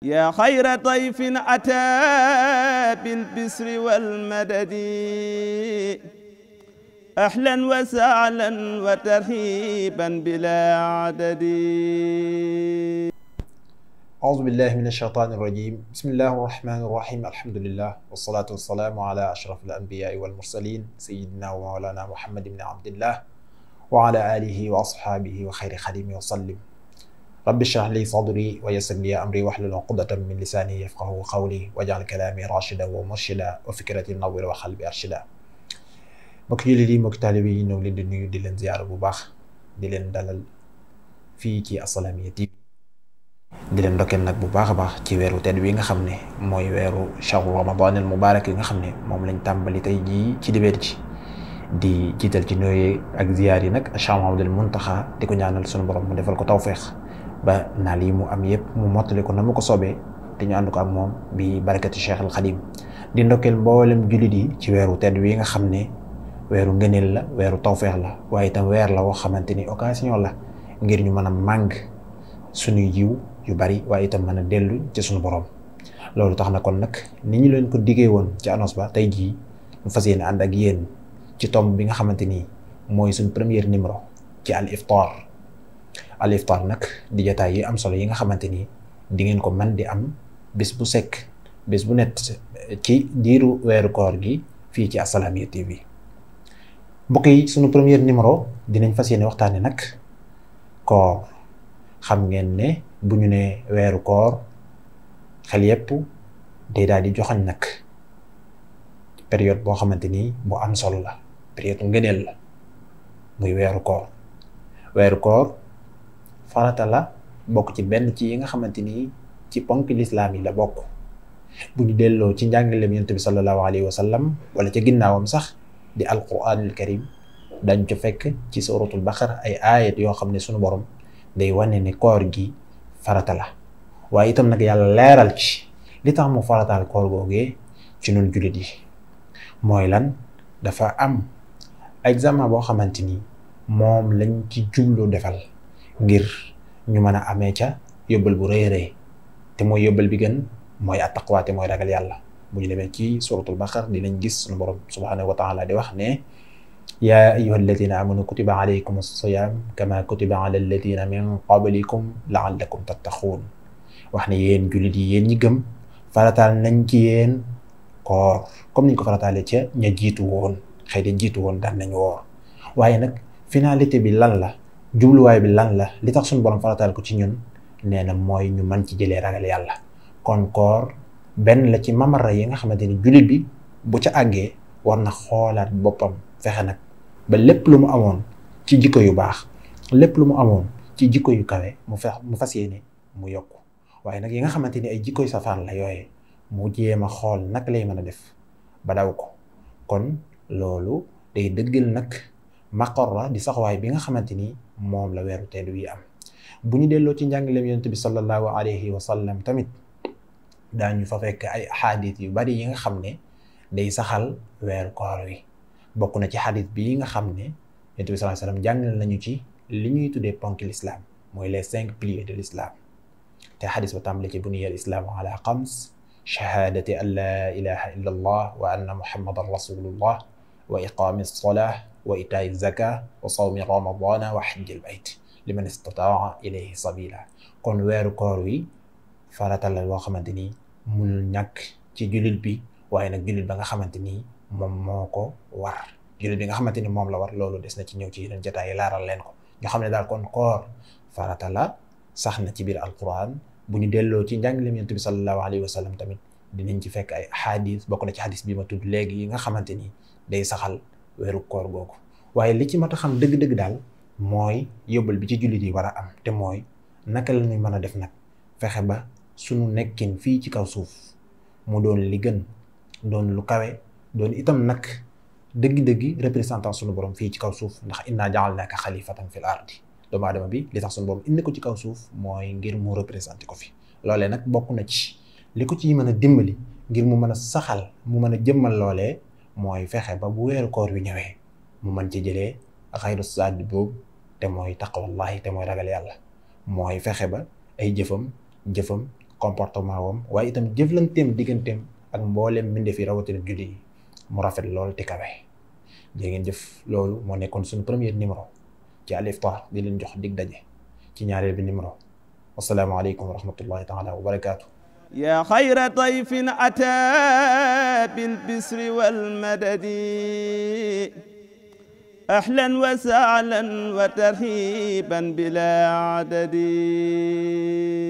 yaa xayra dayfin ataa bil bisri wal madadi ahlan wa sahlan wa tarhiban bilaa adadi. أعوذ بالله من الشيطان الرجيم بسم الله الرحمن الرحيم الحمد لله والصلاة والسلام على أشرف الأنبياء والمرسلين سيدنا ومولانا محمد بن عبد الله وعلى آله وأصحابه وخير خديمه وسلم رب اشرح لي صدري ويسر لي أمري واحلل عقدة من لساني يفقهوا قولي واجعل كلامي راشدا ومرشدا وفكرتي نور وقلبي أرشدا. mbokk jullit yi mbokk taalibe yi ñoo ngi leen di nuyu di leen ziyaara bu baax di leen dalal fii ci Assalaamy TV di leen ndokkeel nag bu baax a baax ci weeru tedd wi nga xam ne mooy weeru shahru ramadan al mubarak yi nga xam ne moom lañ tàmbali tey jii ci dibéer ji di jiital ci nuyoo ak ziyaar yi nag Cheikh Mouhamadoul Mountakha di ko ñaanal sunu borom mu defal ko tawfeex ba naal yi mu am yëpp mu mottali ko na mu ko soobee te ñu ànd ko ak moom bi barakati Cheikh al Khadim di ndokkeel mboolem jullit yi ci weeru tedd wi nga xam ne weeru ngëneel la weeru tawfeex la waaye itam weer la woo xamante ni occasion la ngir ñu mën a màng suñuy yiw yu bari waaye itam mën a dellu ci suñu borom. loolu tax na kon nag ni ñu leen ko diggee woon ci annonce ba tey jii ñu fas yéene ànd ak yéen ci tomb bi nga xamante ni mooy suñ premier numéro ci al iftar nag di jotaay yi am solo yi nga xamante ni di ngeen ko mën di am bés bu sekk bés bu net ci diiru weeru koor gi fii ci Assalaamy TV. mbokk yi sunu premier numéro dinañ fas yéene waxtaane nag koor. xam ngeen ne bu ñu ne weeru koor xel yépp day daal di joxañ nag période boo xamante ni bu am solo la période ngëneel la muy weeru koor. weeru koor farata la bokk ci benn ci yi nga xamante ni ci ponk lislaam yi la bokk. bu ñu delloo ci njàngaleem yonent bi sallallahu alayhi wa sallam wala ca ginnaawam sax di alquranul karim dañ ko fekk ci suratul baqara ay aayat yoo xam ne sunu borom day wane ne koor gi farata la waaye itam nag yàlla leeral ci li tax mu farataal koor googee ci ñun jullit yi mooy lan dafa am examen boo xamante ni moom lañ ci jublu defal ngir ñu mën a amee ca yóbbal bu rëy rëy te mooy yóbbal bi gën mooy attaqwa te mooy ragal yàlla. bu ñu demee ci suratul baqara dinañ gis suñu borom subhanahu wa taala di wax ne yaa ayyuha alladina amanu kutiba alaykum as-siyam kama kutiba ala alladina min qablikum laallakum tattaquun. wax ne yéen jullit yi yéen ñi gëm farataal nañ ci yéen koor comme niñ ko farataalee ca ña jiitu woon xëy na jiitu woon daan nañ woor. waaye nag finalité bi lan la jubluwaay bi lan la li tax suñu borom farataal ko ci ñun nee na mooy ñu mën ci jëlee ragal yàlla. kon koor benn la ci mamara yi nga xamante ni jullit bi bu ca àggee war na xoolaat boppam fexe nag ba lépp lu mu amoon ci jikko yu baax lépp lu mu amoon ci jikko yu kawe mu fas yéene mu yokk. waaye nag yi nga xamante ni ay jikko yu safaan la yooye mu jéem a xool naka lay mën a def ba daw ko. kon loolu day dëggal nag maqarra di saxawaay bi nga xamante ni moom la weeru tedd wi am. bu ñu delloo ci njàngaleem yonent bi sallallahu alayhi wa sallam tamit daañu fa fekk ay xadis yu bari yi nga xam ne day saxal weeru koor wi. bokk na ci xadis bii nga xam ne yonent bi sallallahu alayhi wa sallam jàngal nañu ci li ñuy tuddee ponk l'islam mooy les 5 piliers de l'islam te xadis ba tàmbale ci buniyal islaamu ala xams shahaadati an laa ilaha illa allah wa anna muhammadan rasulullah wa iqaami alsolah wa itaa'i zaka wa sawmi ramadana wa hajjil bayt liman istataa ilayhi sabila. kon weeru koor wi farata la loo xamante ni munul ñàkk ci jullit bi waaye nag jullit ba nga xamante ni moom moo ko war. jullit bi nga xamante ni moom la war loolu des na ci ñëw ci yeneen jotaay yi laaral leen ko ñu xam ne daal kon koor farata la sax na ci biir alquran. bu ñu delloo ci njàngaleem yonent bi sallallahu alayhi wa sallam tamit dinañ ci fekk ay xadis bokk na ci xadis bi ma tudd léegi yi nga xamante ni day saxal weeru koor googu. waaye li ci mat a xam dëgg-dëgg daal mooy yóbbal bi ci jullit yi war a am te mooy naka la ñuy mën a def nag fexe ba sunu nekkin fii ci kaw suuf mu doon li gën doon lu kawe doon itam nag dëgg-dëgg représentant sunu borom fii ci kaw suuf ndax inna ja'alnaaka xalifatan fil ardi. doomu aadama bi li tax sunu borom indi ko ci kaw suuf mooy ngir mu représenté ko fi. loolee nag bokk na ci li ko ci mën a dimbali ngir mu mën a saxal mu mën a jëmmal loolee mooy fexe ba bu weeru koor wi ñëwee mu mën ci jëlee xayru saadi boobu te mooy taqwallahi te mooy ragal yàlla. mooy fexe ba ay jëfam comportement wam waaye itam jëflanteem digganteem ak mbooleem mbindeef yi rawatina julli yi mu rafet lool te kawe. jërë ngeen jëf, loolu moo nekkoon suñu premier numéro ci Al Iftar, di leen jox dig daje ci ñaareel bi numéro. wassalaamu aleykum wa rahmatullahi taala wa barakaatu. yaa xayra dayfin ataa bil bisri wal madadi ahlan wa sahlan wa tarhiban bila adadi.